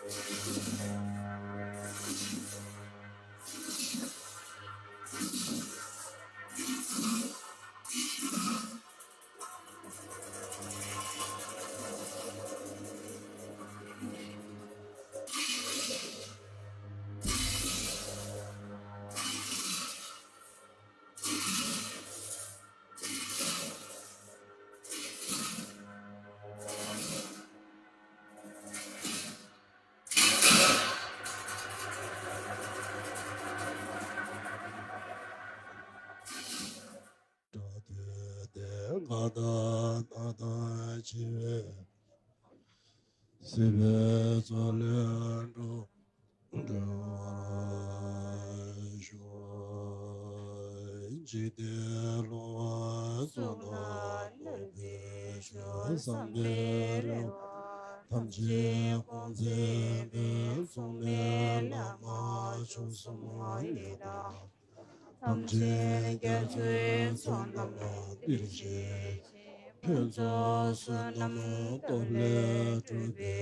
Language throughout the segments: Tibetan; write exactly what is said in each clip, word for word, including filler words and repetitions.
དགྲ་འདུལ་ཏེ་ང་དང་སྣང་དང་བྱེ་བའི་སྲིད་པའི་མཚོ་ལས་འགྲོ་འགྲོལ་བར་ཤོག། འཇིག་རྟེན་ལོང་བ་སོགས་ནང་ལྷུན་གྱིས་གྲོལ། བསམ་པའི་རེ་བ་ཐམས་ཅད་སྐོང་ཚེ་འཕེལ། མཚུངས་མེད་བླ་མ་མཆོག་གསུམ་ལས་དང་། དམ་ཅན་རྒྱ་མཚོའི་ཚོགས་རྣམས་འདིར་བཞེས་ཤིག། ཕུན་ཚོགས་བསོད་ནམས་སྟོབས་ལས་གྲུབ་པའི་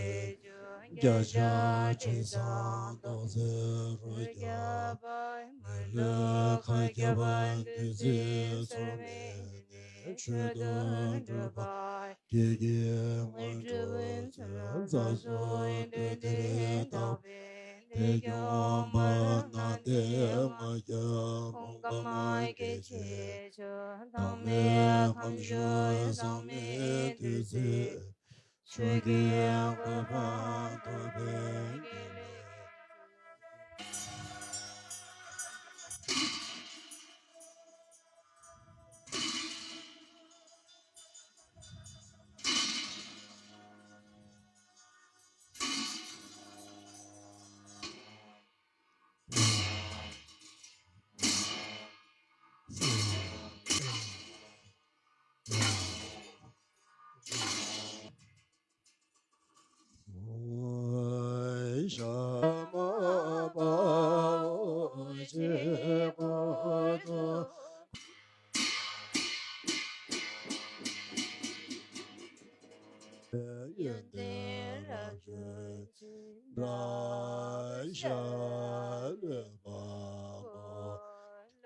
རྒྱ་ཆེན་དྲི་བཟང་ཐོག་བརྩེགས་རོ་བརྒྱ་པ། མི་ལུས་མཁའ་ཁྱབ་བདུད་རྩིའི་མཚོ་སྨད་ནས། མཆོད་དོ་འགྲུབ་པ་ཁྱེད་ཀྱི་དངོས་གྲུབ་སྩོལ། རྩ་རྫོགས་འདོད་འདིར་བཏགས་པའི། དེ་སྐྱོང་བར་སྣང་སྟེ་ང་རྒྱལ་ཕུང་ཁམས་སྐྱེ་མཆེད་ཆོས། དྭངས་མའི་ཁམས་གསུམ་ཟག་མེད་བདུད་རྩིའི་ཆོས་ཀྱི་གོ་འཕང་ཐོབ་པའི་དགེ་ལེགས། ཤ་མ་པའོ་ཆེ་གོ་ཏོ། ཡོན་ཏན་རབ་བརྗོད་ཅིང་། བཀྲ་ཤིས་ལེགས་པར་གོ།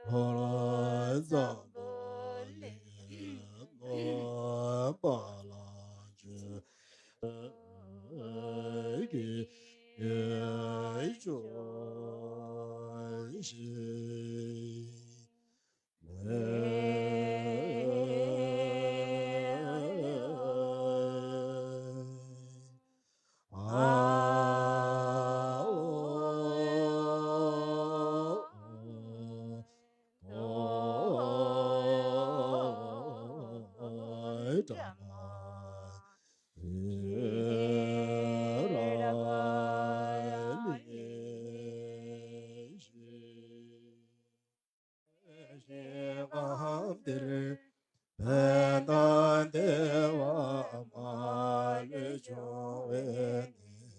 འཁོར་ལོ་བཟང་པོ་ལས་ནོར་བ་ལ་བརྗོད། ཀྱི་ཡོན་ལྕོགས་ཤིང་། ཞིང་ཁམས་འདིར་ཕན་དང་བདེ་བ་མ་ལུས་འབྱུང་བའི་གནས།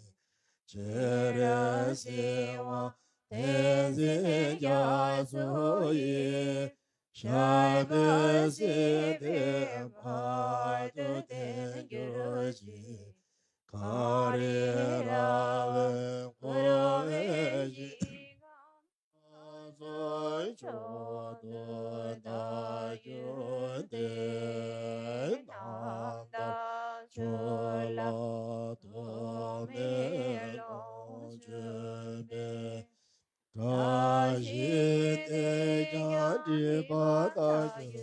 སྤྱན་རས་གཟིགས་དབང་བསྟན་འཛིན་རྒྱ་མཚོ་ཡི། ཞབས་པད་སྲིད་མཐའི་བར་དུ་བརྟན་གྱུར་ཅིག། གངས་རི་ར་བས་བསྐོར་བའི་ཞིང་ཁམས། ཕྱོགས་བཅུ་དུ་བདག་རྒྱུད་བསྟེན། རྣམ་དག་ཆོས་ལ་ཐོགས་མེད་ལོངས་སྤྱོད་པའི། བཀྲ་ཤིས་དེས་ཀྱང་སྒྲིབ་པ་དག་སོལ་ཞིང་།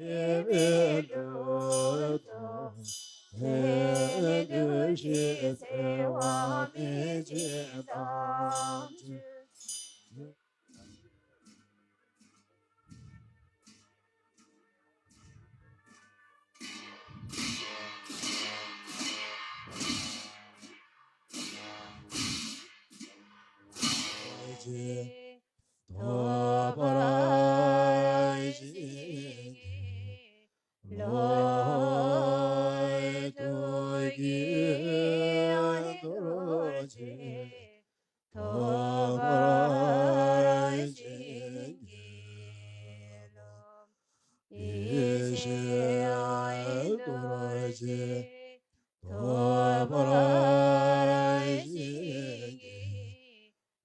ཞི་བའི་ལུས་དང་ལྡན། འདུ་ཤེས་འཚེ་བ་མེད་ཅིང་དམ་ཆོས། ཐོབ་པར་བྱིན་གྱིས་ ཐུགས་རྗེ་ཐོབ་པར་བྱིན་གྱིས་རློབས། ཡེ་ཤེས་རྡོ་རྗེ་ཐོབ་པར་བྱིན་གྱིས་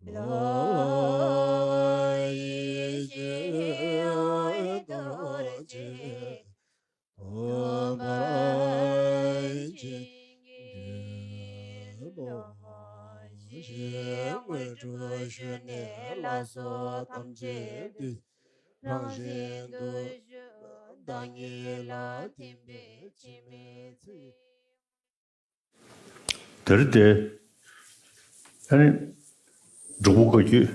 རློབས། ཡེ་ཤེས་རྡོ་རྗེ་ཐོབ་པར་བྱིན་གྱིས་རློབས། ཞེས་དངོས་གྲུབ་ཞུས་ནས་ལགས་སོ། ཐམས་ཅད་འདི་རང་བཞིན་དུ་ཞུགས། བདག་ཉིད་ལ་ཐིམ་པས་འཆི་མེད་ཚེ། དེར་དེ་ཨ་ནི་འབྲུག་པ་བཀའ་བརྒྱུད་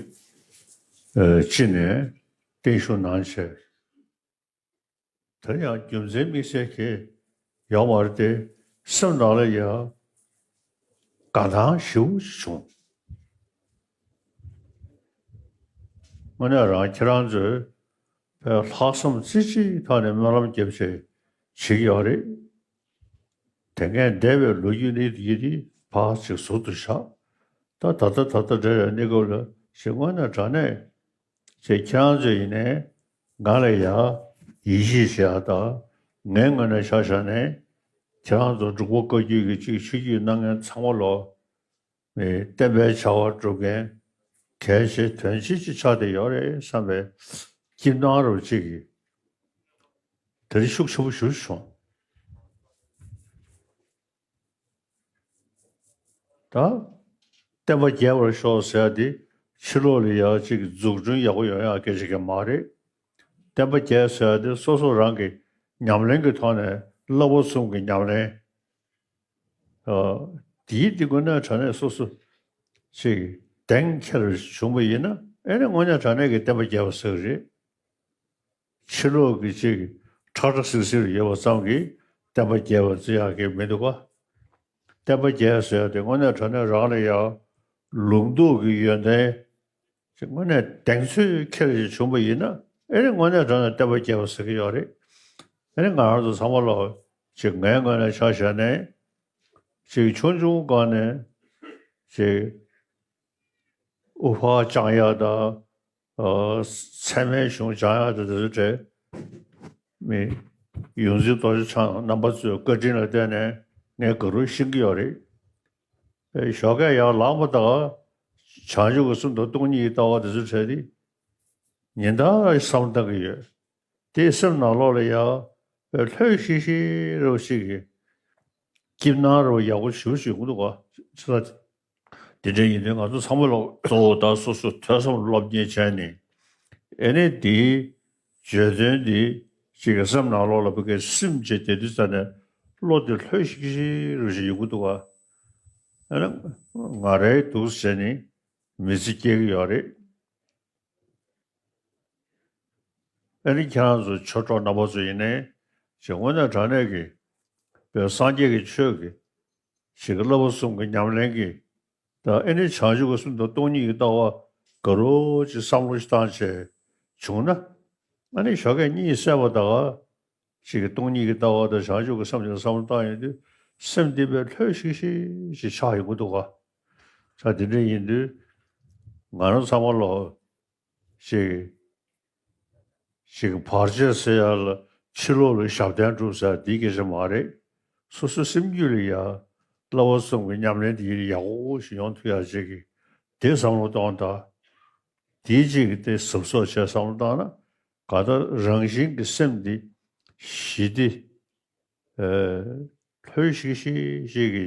ཨ་སྤྱི་ནས་བརྟན་བཞུགས་གནང་བྱས། དེ་ཡང་རྒྱུ་མཚན་དམིགས་བསལ་གྱི་ཡོད་མ་རེད་དེ། སེམས་ནང་ལ་ཡང་དགའ་སྣང་ཞེ་པོ་ཅིག་བྱུང་། དངོས་གནས་རང་ཁྱེད་རང་ཚོས་ལྷག་བསམ་རྩེ་གཅིག་ཐོག་ནས་སྨོན་ལམ་བརྒྱབ་བྱས་བྱེད་ཀྱི་ཡོད་རེད། དེ་སྔའི་འདས་པའི་ལོ་རྒྱུས་འདི་ཡིན་དུས་ཕར་ཅིག་ཟུར་དུ་བཞག་ད་ད་ལྟ་ད་ལྟ་འབྲེལ་བའི་གནས་སྐབས་ལ་ཞིག་དངོས་གནས་དྲང་གནས་ཅིག་ཁྱེད་རང་ཚོ་ཡིན་ནའི་ང་ལ་ཡ་ཡིད་ཆེས་བྱེད་ཡ་དང་། ངའི་ངོས་ནས་ཆ་བཞག་ནས་ཁྱེད་རང་ཚོ་འབྲུག་པ་བཀའ་བརྒྱུད་ཀྱི་ཅིག་ཆོས་བརྒྱུད་གནང་མཁན་ཚང་མ་ལོ། བསྟན་པའི་བྱ་བ་སྒྲུབ་མཁན་གལ་ཆེ་དོན་ཆེ་ཅིག་ཆགས་བསྡད་ཡོད་རེད་བསམ་པའི་སྐྱིད་སྣང་རུ་ཅིག་གིས་དེ་རིང་ཤུགས་ཆེན་པོ་ཞེ་པོ་བྱུང་། ད་བསྟན་པ་རྒྱས་པར་ཤོག་ཟེར་ཡ་དེ་ཕྱི་ལོགས་ལ་ཡ་ཅིག་འཛུགས་སྐྲུན་ཡག་པོ་ཡོང་ཡ་སྐད་ཆ་གང་མ་རེད། བསྟན་པ་རྒྱས་ཟེར་ཡ་དེ་སོ་སོ་རང་གི་ཉམས་ལེན་གྱི་ཐོག་ནས་བསླབ་པ་གསུམ་གྱི་ཉམས་ལེན། ཨ། དེའི་དེ་དངོས་གནས་དྲང་གནས་སོ་སོ་ཅིག་གདེང་འཁེལ་བྱུང་བ་ཡིན་ན། ཨེ་ནི་དངོས་གནས་དྲང་གནས་ཀྱི་བསྟན་པ་རྒྱས་པ་ཟེར་གི་རེད། ཕྱི་ལོགས་ཀྱི་ཅིག་ཁྲ་ཁྲ་སིལ་སིལ་ཡོད་པ་ཙམ་གྱིས་བསྟན་པ་རྒྱས་པ་ཟེར་ཡག་གི་མི་འདུག་ག་བསྟན་པ་རྒྱས་ཟེར་ཡག་དེ་དངོས་གནས་དྲང་གནས་རང་ལ་ཡང་ལུང་རྟོགས་ཀྱི་ཡོན་ཏན་ཅིག་དངོས་གནས་གདེང་ཚོད་འཁེལ་ཞིག་བྱུང་བ་ཡིན་ན། ཨེ་ནི་དངོས་གནས་དྲང་གནས་བསྟན་པ་རྒྱས་པ་ཟེར་གྱི་ཡོད་རེད། ཨེ་ནི་ང་རང་ཚོ་ཚང་མ་ལོ་ཅིག་ངའི་ངོས་ནས་ཆ་བཞག་ནས་ཅིག་ཆུང་ཆུང་སྒང་ནས་ཅིག་དབུ་ཕར་བཅང་ཡག་དང་། ཨ། ཚད་མའི་གཞུང་སྦྱང་ཡག་དང་དེ་ཚོ་གྲས་མི་ཡོངས་འཛིན་རྡོ་རྗེ་འཆང་རྣམ་པ་ཚོའི་བཀའ་དྲིན་ལ་བརྟེན་ནས་ངས་དགའ་རབ་ཤེས་ཀྱི་ཡོད་རེད། ཨེ། ཞོགས་ཀས་ཡར་ལངས་པ་དང་བྱང་ཆུབ་ཀྱི་སེམས་དང་སྟོང་ཉིད་ཀྱི་ལྟ་བ་དེ་ཚོ་གྲས་དེ་ཉིན་ལྟར་བསམ་བློ་བཏང་གི་ཡོད། དེས་སེམས་ནང་ལོགས་ལ་ཡང་ལྷོད་ཤིག་ཤིག་རོ་ཞིག་གི་སྐྱིད་སྣང་རོ་ཡག་པོ་ཞུ་ཞུ་གི་འདུག་ག་ཆི་ལ། དེ་འདྲ་ཡིན་དུས་ང་ཚོ་ཚང་མ་ལ་གཙོ་བོ་ད་སོ་སོ་ཐོས་བསམ་སློབ་གཉེར་བྱས་ནས། ཨེ་ནི་དེའི་བརྗོད་དོན་འདི་ཅིག་གི་སེམས་ནང་ལོགས་ལ་བུ་གའི་སིམ་བྱས་དེ་དུས་ཙ་ནས་བློ་དེ་ལྷོད་ཤིག་ཤིག་རོ་ཞིག་ཡོང་གི་འདུག་ག་ཨེ་ནི་ང་རའི་འདུག་ཟེར་ནས་མི་ཚེ་སྐྱེལ་གི་ཡོད་རེད། ཨ་ནི་ཁྱེད་རང་ཚོ་ཆོས་གྲོགས་རྣམ་པ་ཚོ་ཡིན་ནའི་ཅིག་དངོས་གནས་དྲང་གནས་ཀྱི་བོད་སངས་རྒྱས་ཀྱི་ཆོས་ཀྱི་ཞིག་གི་བསླབ་པ་གསུམ་གྱི་ཉམས་ལེན་གྱི་དང་། ཨ་ནི་བྱང་ཆུབ་ཀྱི་སེམས་དང་སྟོང་ཉིད་ཀྱི་ལྟ་བ་དགའ་རབ་ཅིག་བསམ་བློ་ཞིག་བཏང་བྱས་བྱུང་ན། ཨ་ནི་ཞོགས་ཀས་གཉིད་སད་པ་དང་ཅིག་གི་སྟོང་ཉིད་ཀྱི་ལྟ་བ་དང་བྱང་ཆུབ་ཀྱི་སེམས་ཀྱི་བསམ་བློ་བཏང་ཡོང་དུས་སེམས་འདི་བས་ལྷོད་ཤིག་ཤིག་ཅིག་ཆགས་ཡོང་གི་འདུག་ག་ད་དེ་འདྲ་ཡིན་དུས་ང་རང་ཚང་མ་ལོ། ཅིག་ཅིག་བར་ཆད་སེལ་ཡ་ལ་ཕྱི་ལོགས་ལ་ཞབས་བརྟན་སྒྲུབ་ཟེར་འདི་སྐད་ཆ་མ་རེད། སོ་སོ་སེམས་རྒྱུད་ལ་ཡ་བསླབ་པ་གསུམ་གྱི་ཉམས་ལེན་འདི་ཡག་པོ་ཞིག་ཡོང་ཐུབ་ཡ་ཅིག་གི་དེ་བསམ་བློ་གཏོང་དང་། དེའི་ཅིག་གི་དེ་གཟབ་གཟབ་བྱས་བསམ་བློ་བཏང་ན་ག་ད་རང་བཞིན་གྱི་སེམས་འདི་ཞི་སྟེ་ལྷོད་ཤིག་ཤིག་ཤིག་གི་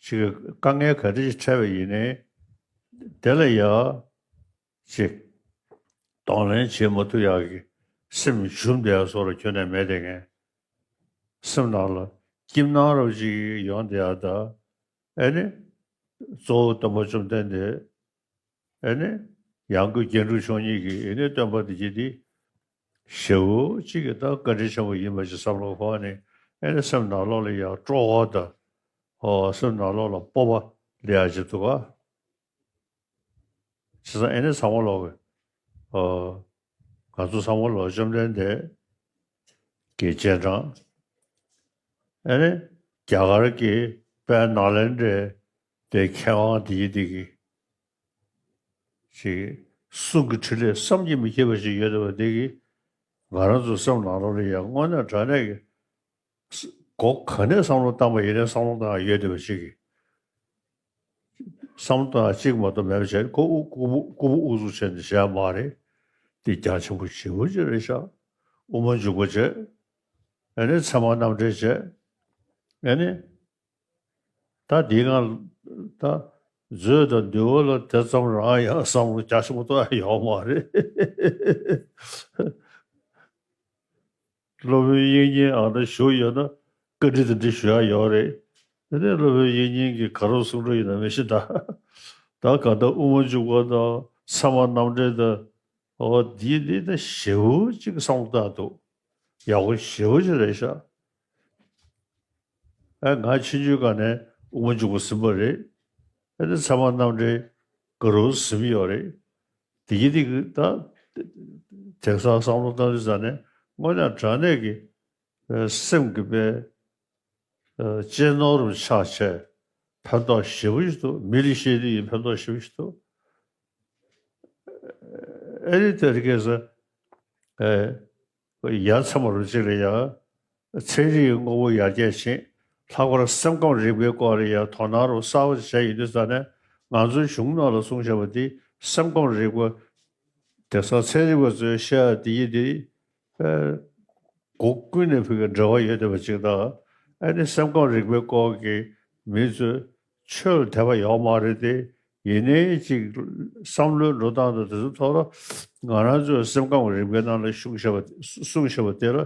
ཅིག་གི་དཀའ་ངལ་ག་འདྲ་ཞིག་འཕྲད་པ་ཡིན་ནའི་དེ་ལ་ཡ། ཅིག་གདོང་ལེན་བྱེད་མ་ཐུབ་ཡག་གི་སེམས་ཞུམ་བསྡད་ཡག་བཟོ་འདྲ་ཁྱོན་ནས་མེད་དེ་ངས་སེམས་ནང་ལ་སྐྱིད་སྣང་རོ་ཅིག་ཡོང་བསྡད་ཡག་ད། ཨེ་ནི་གཙོ་བོ་སྟོན་པ་བཅོམ་ལྡན་འདས། ཨེ་ནི་ཡང་སྒོས་རྒྱན་དྲུག་མཆོག་གཉིས་ཀྱི་ཨེ་ནི་སྟོན་པ་དེ་གྱིས་དེ་ཞེ་པོ་ཅིག་གི་ད་བཀའ་དྲིན་ཆེན་པོ་ཡིན་པ་ཅིག་བསམ་བློ་འཁོར་ནས། ཨེ་ནི་སེམས་ནང་ལོགས་ལ་ཡང་སྤྲོ་བ་དང་། ཨོ་སེམས་ནང་ལོགས་ལ་སྤོབས་པ་སླེབས་ཡག་ཅིག་འདུག་ག་བྱས་ཙང་ཨེ་ནི་ཚང་མ་ལོག་གི། ཨོ། ང་ཚོ་ཚང་མ་ལོག་བཅོམ་ལྡན་འདས་ གི་རྗེས་འབྲང་། ཨ་ནི་རྒྱ་གར་གྱི་དཔལ་ནཱ་ལེནྡྲའི་དེ་མཁས་དབང་དེ་ཡི་དེ་གི་ཅིག་གསུང་གི་འཕྲིན་ལས་བསམ་གྱིས་མི་ཁྱབ་པ་ཞིག་ཡོད་བསྡད་པ་དེ་གི་ང་རང་ཚོ་སེམས་ནང་ལོགས་ལ་ཡང་དངོས་གནས་དྲང་གནས་ཀྱི་སྒོ་ག་ནས་བསམ་བློ་བཏང་པ་ཡིན་ནའི་བསམ་བློ་བཏང་ཡ་ཡོད་བསྡད་པ་ཞིག་གི་བསམ་བློ་བཏང་ཡ་གཅིག་མ་གཏོགས་མེད་པ་བྱས། ཁོ་ཨུ་ལྐུགས་པ་ཨུ་ཚུགས་བྱས་ནས་བྱས་མ་རེད། དེ་རྒྱ་ཆེན་པོ་ཞེ་པོ་ཅིག་རེད་ཤག་དབུ་མ་འཇུག་པ་བྱས། ཨ་ནི་ཚད་མ་རྣམ་འགྲེལ་བྱས། ཨ་ནི། ད་འདི་སྒང་ད་མཛོད་དང་འདུལ་བ་ལ་དེ་ཙམ་རང་ཡང་བསམ་བློ་རྒྱ་ཆེན་པོ་གཏོང་ཡ་ཡོད་མ་རེད། སློབ་དཔོན་དབྱིག་གཉེན་ཨ་ན་བཞུགས་ཡོད་ན་བཀའ་འདྲི་དེ་འདྲི་ཞུ་ཡ་ཡོད་རེད། དེ་ནས་སློབ་དཔོན་དབྱིག་གཉེན་གྱིས་ག་རེ་གསུང་འགྲོ་ཡིན་ན་མི་ཤེས། ད་ད་ག་ད་དབུ་མ་འཇུག་པ་དང་ཚད་མ་རྣམ་འགྲེལ་དང་འོ་འདི་འདི་ད་ཞེ་པོ་ཅིག་བསམ་བློ་བཏང་འདུག་ཡག་པོ་ཞེ་པོ་ཅིག་རེད་ཤག་ཨ་ང་ཆུང་ཆུང་སྒང་ནས་དབུ་མ་འཇུག་པ་ཟིན་པ་རེད། ཨ་ནི་ཚད་མ་རྣམ་འགྲེལ་ག་རུ་ཟིན་ཡོད་རེད། དེ་གི་དེ་གི་ད་དེང་སང་བསམ་བློ་བཏང་དུས་ཙ་ནས་དངོས་གནས་དྲང་གནས་ཀྱི་ཨ་སེམས་ཀྱི་དཔེ་ཨ་གཅེས་ནོར་རུ་ཆགས་བྱས་ཕན་ཐོགས་ཞེ་པོ་ཞིག་འདུག་མི་ལ་བཤད་དུས་ཡིན་ཕན་ཐོགས་ཞེ་པོ་ཞིག་འདུག་ཨ་ནི་དེ་རིང་ཁ་སང་ཨ་ཡ་མཚན་མ་རུ་གཅིག་ལ་ཡ། ཚན་རིག་གི་དངོས་པོ་ཡར་རྒྱས་ཕྱིན། ལྷག་པར་སེམས་ཁམས་རིག་པའི་སྐོར་ལ་ཡང་དོ་སྣང་རུ་གསར་པ་བྱས་ཡོད་དུས་ཙ་ནས་ང་ཚོའི་གཞུང་ནང་ལ་གསུངས་བཞག་པ་འདི་སེམས་ཁམས་རིག་པ་དེང་སང་ཚན་རིག་པ་ཚོས་བཤད་ཡ་འདི་ཡི་འདི་ཨ་སྒོ་ཀུན་ནས་ཕུགས་ཀྱི་འབྲེལ་བ་ཡོད་བསྡད་པ་ཅིག་དང་། ཨ་ནི་སེམས་ཁམས་རིག་པའི་སྐོར་གྱི་མི་ཚོས་ཆོས་ལ་དད་པ་ཡོད་མ་རེད་དེ། ཡིན་ནའི་ཅིག་བསམ་བློའི་འགྲོ་སྟངས་དང་དེ་ཚོའི་ཐོག་ལ་ང་རང་ཚོའི་སེམས་ཁམས་རིག་པའི་ནང་ལ་གསུངས་བཞག་པ་གསུངས་བཞག་པ་དེ་ལ་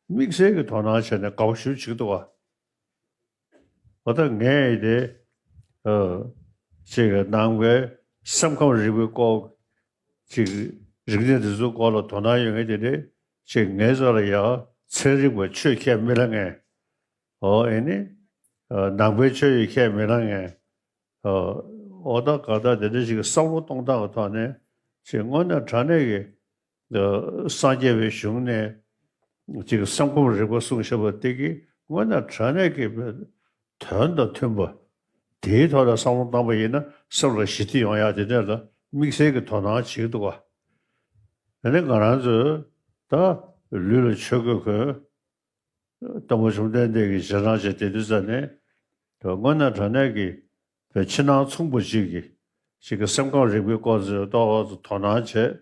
དམིགས་བསལ་གྱི་དོ་སྣང་བྱས་ནས་དགའ་པོ་ཞེ་པོ་ཅིག་འདུག་ག་འོ་ད་ངས་དེ་ཨ་ཅིག་ནང་པའི་སེམས་ཁམས་རིག་པའི་སྐོར་ཅིག་རིག་གནས་དེ་ཚོའི་སྐོར་ལ་དོ་སྣང་ཡོད་མཁན་དེ་འདྲས་ཅིག་ངའི་རྩ་ལ་ཡ་ཚན་རིག་པ་ཆོས་ཁས་མི་ལེན་མཁན། ཨོ་ཨེ་ནི། ཨ་ནང་པའི་ཆོས་ཡི་ཁས་མི་ལེན་མཁན། ཨ་ཨོ་ད་ག་ད་དེ་འདྲ་ཞིག་གི་བསམ་བློ་གཏོང་སྟངས་ཀྱི་ཐོག་ནས་ཅིག་དངོས་གནས་དྲང་གནས་ཀྱི་ཨ་སངས་རྒྱས་པའི་གཞུང་ནས་ཅིག་སེམས་ཁམས་རིག་པ་གསུངས་བཞག་པ་དེ་གི་དངོས་གནས་དྲང་གནས་ཀྱི་དོན་དང་མཐུན་པ། དེའི་ཐོག་ལ་བསམ་བློ་བཏང་པ་ཡིན་ན་སེམས་ལ་ཞི་བདེ་ཡོང་ཡག་དེ་འདྲ་ལ་དམིགས་བསལ་གྱི་དོ་སྣང་བྱེད་ཀྱི་འདུག་ག་ཨ་ནི་ང་རང་ཚོས་ད་ལུས་ལ་ཆོས་གོས་གོན། སྟོན་པ་བཅོམ་ལྡན་འདས་ཀྱི་རྗེས་འབྲང་བྱས་བསྡད་དུས་ཙ་ནས། དངོས་གནས་དྲང་གནས་ཀྱི་བའི་ཕྱི་ནང་མཚུངས་པ་ཅིག་གི་ཅིག་གི་སེམས་ཁམས་རིག་པའི་སྐོར་ཚོའི་ཐོག་ཏུ་དོ་སྣང་བྱས།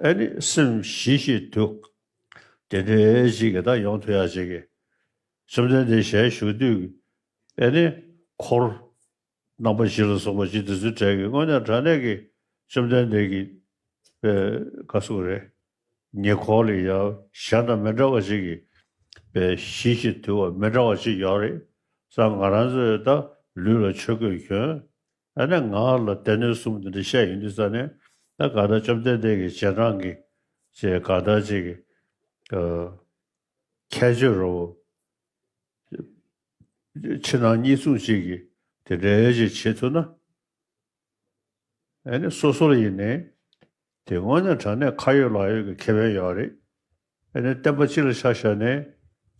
ཨ་ནི་སེམས་ཞི་ཞིང་དུལ། དེ་འདྲའི་ཅིག་གི་ད་ཡོང་ཐུབ་ཡག་ཅིག་གི་བཅོམ་ལྡན་འདས་ཞལ་བཞུགས་དུས་ཀྱི་ཨ་ནི་འཁོར། རྣམ་པ་བཞི་ལ་སོགས་པ་ཅིག་དེ་ཚོའི་གྲས་ཀྱི་དངོས་གནས་དྲང་གནས་ཀྱི་བཅོམ་ལྡན་འདས་ཀྱི་པའི་ག་ཟེར་དགོས་རེད། ཉེ་འཁོར་ལ་ཡང་གཞན་དང་མི་འདྲ་བ་ཅིག་གི་པའི་ཞི་ཞིང་དུལ་བ་མི་འདྲ་བ་ཅིག་ཡོད་རེད་བསམ། ང་རང་ཚོས་ད་ལུས་ལ་ཆོས་གོས་གྱོན། ཨ་ནི་ངག་ལ་སྡེ་སྣོད་གསུམ་དེ་འདྲ་བཤད་ཡོང་དུས་ཙ་ནས་ད་ག་ད་བཅོམ་ལྡན་འདས་ཀྱི་རྗེས་འབྲང་གི་ཅེས་ག་ད་ཅིག་གི་ཨ་ཁྱད་ཆོས་རོ། ཕྱི་ནང་གཉིས་མཚུངས་ཤིག་གིས་དེ་འདྲའི་ཞིག་བྱེད་ཐུབ་ན། ཨ་ནི་སོ་སོ་ལ་ཡིན་ནའི་དེ་དངོས་གནས་དྲང་གནས་ཁ་ཡོད་ལག་ཡོད་ཀྱི་ཁེ་ཕན་ཡོད་རེད། ཨ་ནི་བསྟན་པ་སྤྱི་ལ་ཆ་བཞག་ནས་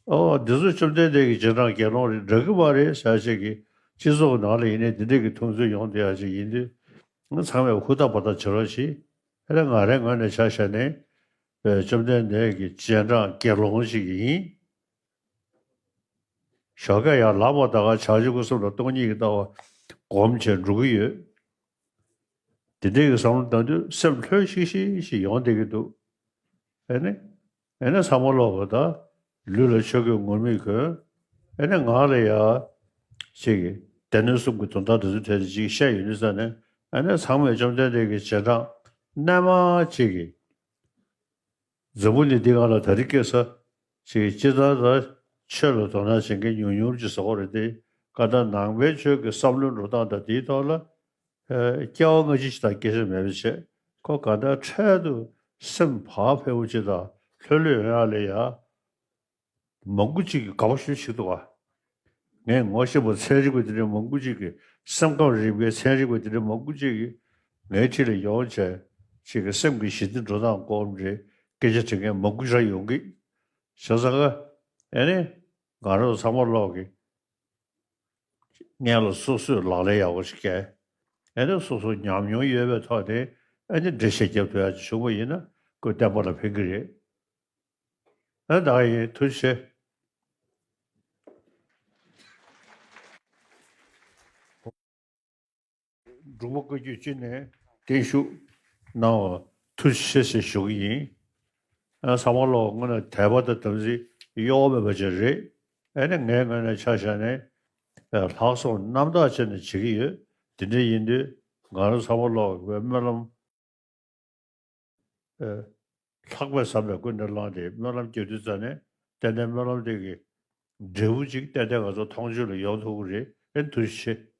ཨོ་འདི་ཚོ་བཅོམ་ལྡན་འདས་ཀྱི་རྗེས་འབྲང་དགེ་སློང་རེད་འདྲ་གི་མ་རེད་ཟེར་ཞིག་གིས་སྤྱི་ཚོགས་ནང་ལ་ཡིན་ནའི་འདི་འདྲས་ཀྱི་མཐོང་ཚུལ་ཡོང་བསྡད་ཡག་ཅིག་ཡིན་དུས་ང་ཚང་མས་ཧུར་ཐག་འབད་ཐག་བྱེད་རོགས་གྱིས། ཨ་ནི་ང་རའི་ངོས་ནས་ཆ་བཞག་ནས་བཅོམ་ལྡན་འདས་ཀྱི་རྗེས་འབྲང་དགེ་སློང་ཞིག་ཡིན། ཞོགས་ཀས་ཡར་ལངས་པ་ད་ག་བྱང་ཆུབ་སེམས་དང་སྟོང་ཉིད་ཀྱི་ལྟ་བ་སྒོམ་བྱས་འགྲོ་གི་ཡོད། དེ་འདྲའི་གི་བསམ་བློ་བཏང་དུས་སེམས་ལྷོད་ཤིག་ཤིག་ཤིག་ཡོང་བསྡད་ཀྱི་འདུག་ཨེ་ནི། ཨེ་ནི་ཚང་མ་ལོག་པ་ད་ལུས་ལ་ཆོས་གོས་ངུར་སྨྲིག་གོན། ཨེ་ནི་ངག་ལ་ཡ་ཅིག་གི་སྡེ་སྣོད་གསུམ་གྱི་དོན་དག་དེ་ཚོ་གྲས་དེ་ཅིག་བཤད་ཡོང་དུས་ཙ་ནས་ཨེ་ནི་ཚང་མས་བཅོམ་ལྡན་འདས་ཀྱི་རྗེས་འབྲང་རྣལ་མ་ཅིག་གི་འཛམ་བུ་གླིང་འདི་སྒང་ལ་ད་རེས་ཁ་སང་ཅིག་སྤྱིར་བཏང་ད་ཆོས་ལ་དོ་སྣང་བྱེད་མཁན་ཉུང་ཉུང་ཅིག་བཟོ་གི་རེད་དེ། ག་ད་ནང་པའི་ཆོས་ཀྱི་བསམ་བློའི་འགྲོ་སྟངས་དང་དེའི་ཐོག་ལ་ཨ་སྐྱེ་བ་སྔ་ཕྱི་ཞིག་དང་སྐད་ཆ་མེད་པ་བྱས། ཁོ་ག་ད་འཕྲལ་དུ་སེམས་བག་ཕེབས་པོ་ཅིག་དང་ལྷོད་ལྷོད་ཡོང་ཡག་ལ་ཡ། མང་པོ་ཅིག་གིས་དགའ་པོ་ཞེ་པོ་ཅིག་འདུག་ག་ངས་ངོ་ཤེས་པ་ཚན་རིག་པ་དེ་འདྲའི་མང་པོ་ཅིག་གིས་སེམས་ཁམས་རིག་པའི་ཚན་རིག་པ་དེ་འདྲའི་མང་པོ་ཅིག་གིས་ངའི་འཁྲིས་ལ་ཡོང་བྱས་ཅིག་གི་སེམས་ཀྱི་ཞི་བདེ་འགྲོ་སྟངས་སྐོར་འདྲའི་སྐད་ཆ་དྲི་མཁན་མང་པོ་ཞིག་ཡོང་གི། བྱས་ཙང་ཀ་ ཨེ་ནི་ང་རང་ཚང་མ་ལོག་གི་སྔན་ལ་སོ་སོས་ལག་ལེན་ཡག་པོ་ཞིག་བཀལ། ཨེ་ནི་སོ་སོ་ཉམས་མྱོང་ཡོད་པའི་ཐོག་ནས་ཨེ་ནི་འགྲེལ་བཤད་རྒྱབ་ཐུབ་ཡག་ཅིག་བྱུང་བ་ཡིན་ན་ཁོས་བསྟན་པ་ལ་ཕན་གྱི་རེད། ཨེ་ད་ཡིན། ཐུགས་རྗེ་ཆེ། འབྲུག་པ་བཀའ་བརྒྱུད་སྤྱི་ནས་བརྟན་བཞུགས་གནང་བ་ཐུགས་རྗེ་ཆེ་ཞེས་ཞུ་གི་ཡིན། ཨ་ཚང་མ་ལོག་དངོས་གནས་དད་པ་དང་དམ་ཚིག་གཡོ་བ་མེད་པ་ཅིག་རེད། ཨ་ནི་ངའི་ངོས་ནས་ཆ་བཞག་ནས་ཨ་ལྷག་བསམ་རྣམ་དག་བྱས་ནས་བྱེད་ཀྱི་ཡོད། དེ་འདྲ་ཡིན་དུས་ང་རང་ཚང་མ་ལོག་པའི་སྨོན་ལམ་ཨ་ལྷག་པའི་བསམ་པས་ཀུན་ནས་བསླངས་ཏེ་སྨོན་ལམ་རྒྱག་དུས་ཙ་ནས་ཏན་ཏན་སྨོན་ལམ་དེ་གི་འབྲས་བུ་ཅིག་ཏན་ཏན་ང་ཚོ་མཐོང་ཆོས་ལ་ཡོང་ཐུབ་ཀྱི་རེད། ཨེ་ཐུགས་རྗེ་ཆེ།